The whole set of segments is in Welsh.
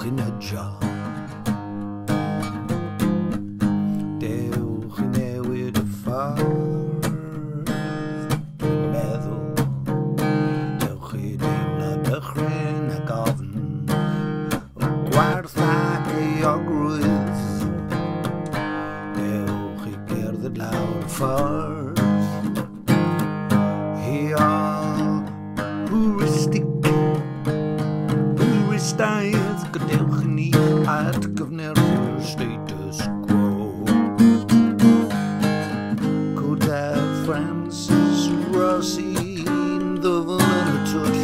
Dewch i nydjo. Dewch i newid y ffordd dwi'n meddwl. Dewch i deimlo dychryn ac ofn o gwarth ac euogrwydd. Dewch i gerdded lawr y ffordd heol puristig, puristaidd. Gadewch i ni atgyfnerthu'r status quo. Cwrdd â Francis Rossi'n ddwfn yn y twll.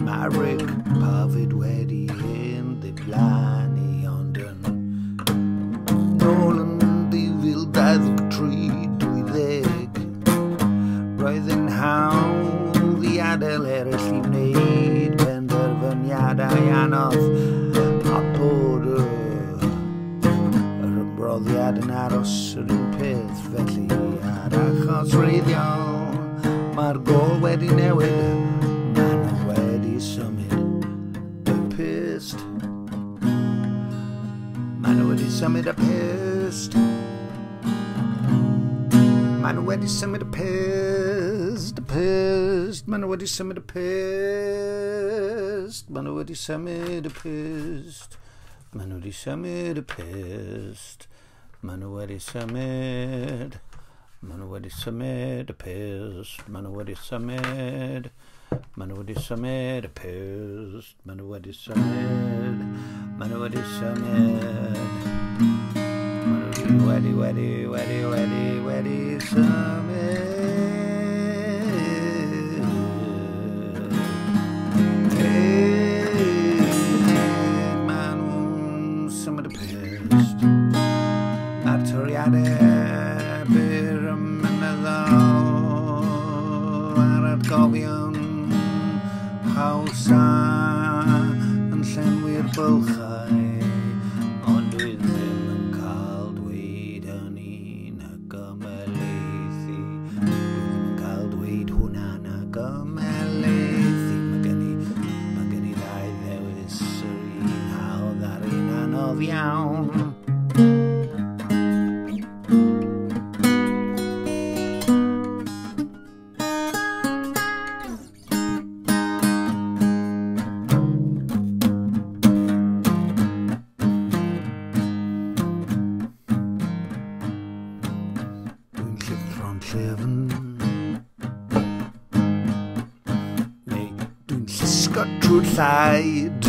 Mae Rick Parfitt wedi hen ddiflannu, ond yn nôl yn 2023, 20. Roedd yn hawdd i adael eraill i wneud penderfyniadau anodd, a bod yr ymroddiad yn aros yr un peth. Felly ar achos wreiddiol, mae'r gôl wedi newid, maen nhw wedi symud y pyst. Maen nhw wedi symud y pyst. Maen nhw wedi symud y pyst, y pyst. Maen nhw wedi symud y pyst. Maen nhw wedi symud y pyst. Maen nhw wedi symud y pyst. Maen nhw wedi symud. Maen nhw wedi symud y pyst. Maen nhw wedi symud. Maen nhw wedi symud y pyst. Maen nhw wedi symud. Maen nhw wedi symud. Maen nhw wedi, wedi, wedi, wedi, wedi symud. Hey, maen nhw'n symud y pyst. Mae'r toriadau byr ymynyddol a'r atgofion hawsa yn llenwi'r bylchau, ond dwi ddim yn cael dweud hynny nac ymhelaethu. Dwi ddim yn cael dweud hwnna nac ymhelaethu. Mae gen i ddau ddewis, yr un hawdd a'r un anodd iawn. Dwi'n llithro'n llyfn, neu dwi'n llusgo trwy'r llaid.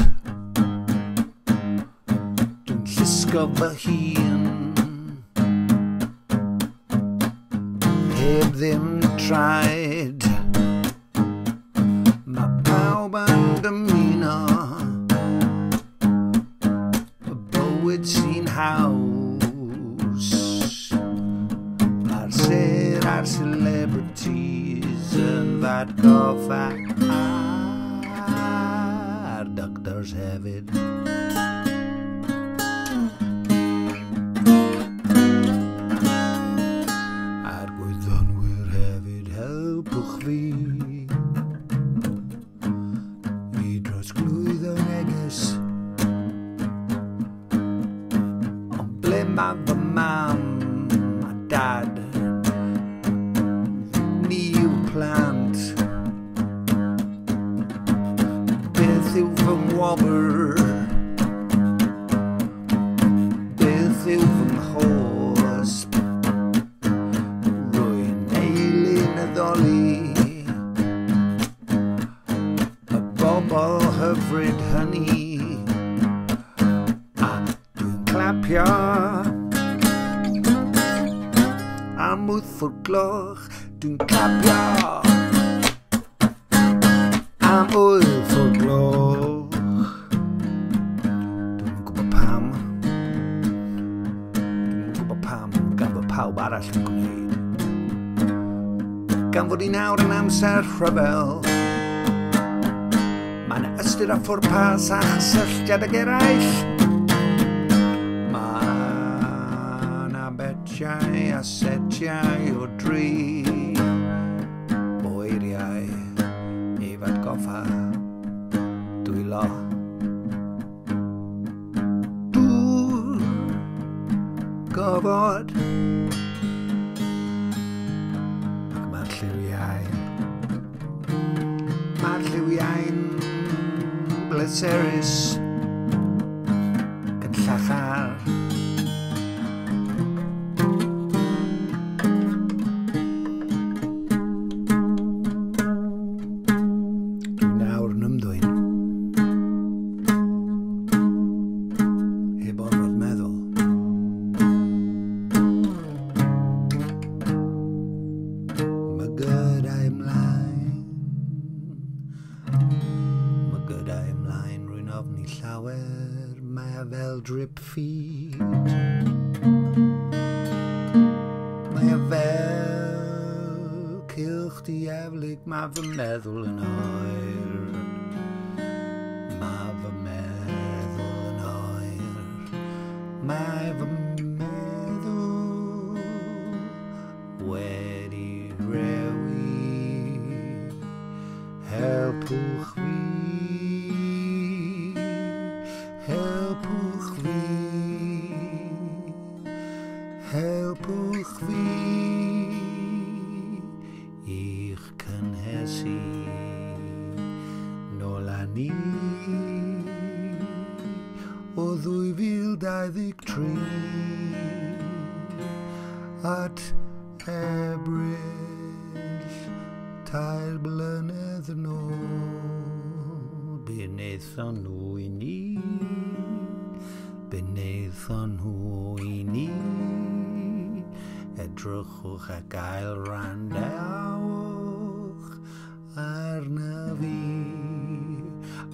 Dwi'n llusgo fy hun heb ddim traed. Mae pawb yn dymuno y bywyd sy'n haws. Mae'r sêr a'r celebrities yn f'atgoffa, a'r doctors hefyd. A'r gwyddonwyr hefyd, helpwch fi i drosglwyddo neges. Ond ble mae fy mam a dad? Ni yw plant. Beth yw fy ngwobr? Beth yw fy nghosb? Rwy'n eilun addoli y bobl hyfryd hynny, a dwi'n clapio am 8 o'r gloch. Dwi'n clapio am 8 o'r gloch. Dwi'm yn gwybod pam. Dwi'm yn gwybod pam, gan fod pawb arall yn gwneud. Gan fod i nawr yn amser rhyfel, mae yna ystyr a phwrpas a chysylltiad ag eraill. Mae yna betiau a setiau o dri o eiriau i atgoffa, dwylo, dŵr, gofod. Ac mae'r lliwiau'n bleserus ac yn llachar. Dwi nawr yn ymddwyn heb orfod meddwl. Mae gyda ymlaen, rwy'n ofni llawer, mae fel drip feed. Mae fel cylch dieflig, mae fy meddwl yn oer. Mae fy meddwl yn oer. Mae fy meddwl wedi rewi. Helpwch fi, helpwch fi, helpwch fi i'ch cynhesu nôl â ni o 2023 at Ebrill 3 blynedd yn ôl. Be wnaethon nhw i ni, be wnaethon nhw i ni, edrychwch ac ail wrandewch arna fi.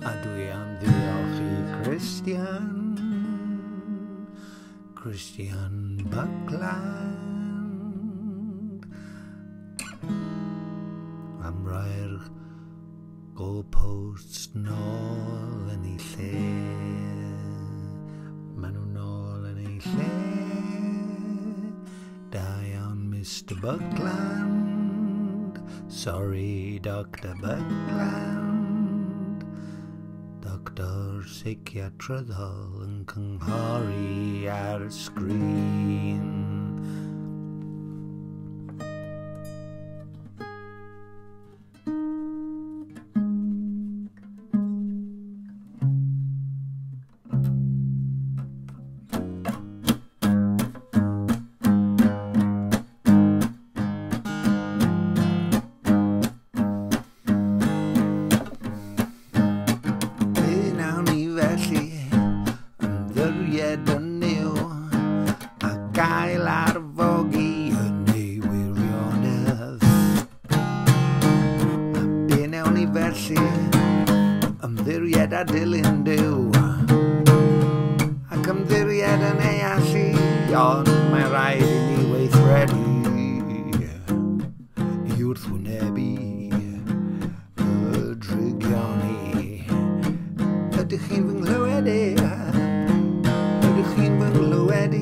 A dwi am ddiolch i Christian Buckland, am roi'r goalposts nôl yn ei lle. Maen nhw nôl yn ei lle. Da iawn, Mr Buckland. Sorry, Dr Buckland. Doctor seiciatryddol yn cynghori ar y sgrin. Ymddiried yn Nuw a gael arfogi yn ei wirionedd. A be wnawn ni felly, ymddiried a dilyn Duw, ac ymddiried yn ei allu, ond mae rhaid i ni weithredu i wrthwynebu y drygioni. Ydych chi'n fy nghlywed i? Ydych chi'n fy nghlywed i?